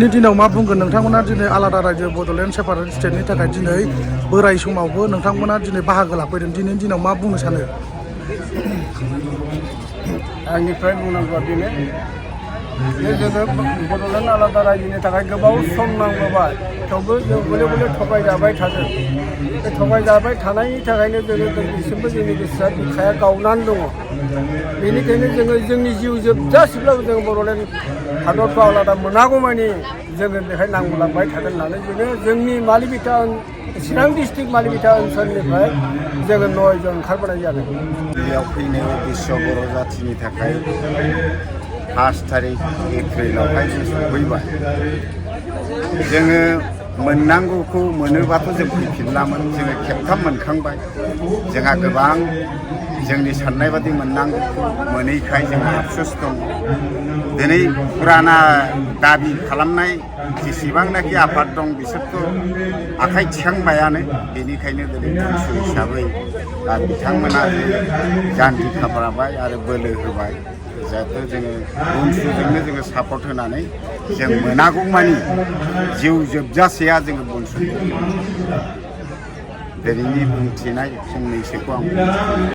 दिनैनि दिनाव मा बुंगोन नोंथांमोना दिनै आलादा रायजो बड'लेण्ड सेपारेट स्टेटनि थाखाय दिनै बोराय समावबो नोंथांमोना दिनै बाहागो लाफैदों दिनैनि दिनाव मा बुंनो सानो आंनिफ्राय बुंनांगौआ बेनो जे जोङो बड'लेण्ड आलादा रायजोनि थाखाय गोबाव सम नांबोबाय थेवबो जों गले गले थगायजाबाय थादों बे थगायजाबाय थानायनि थाखायनो जोङो दिनैसिमबो जोंनि गोसोआ बिखाया गावनानै दङ बेनिखायनो जोङो जोंनि जिउ जोबजासिमब्लाबो जों बड'लेण्ड हादरखौ आलादा मोनागौमानि जोङो बेहाय नांलांबाय थागोन होननानै जोङो जोंनि मालिबिटा चिरां डिस्ट्रिक्ट मालिबिटा ओनसोलनिफ्राय जोङो 9 जन ओंखारबोनाय जादों। बेयाव फैनाय बिश्व बर' जाथिनि थाखाय 5 तारिख एप्रिलावहाय जों सफैबाय जोङो मोननांगौखौ मोनोबाथ' जों फैफिनलामोन जोङो खेबथाम मोनखांबाय जोंहा गोबां जोंनि साननाय बादि मोननांगौखौ मोनैखाय जोंहा आफसोस दं दिनै फुराना दाबि खालामनाय जेसेबांनाखि आफाद दं बिसोरथ' आखाइ थिखांबायानो बेनिखायनो दिनै बुंसु हिसाबै बिथांमोना जान्जि खाफ्राबाय आरो बोलो होबाय जाहाथे जोङो बुंसुजोंनो जोङो सापर्ट होनानै जों मोनागौमानि जिउ जोबजासेया जोङो बुंसु दिनैनि बुंथिनाय फंनैसोखौ आं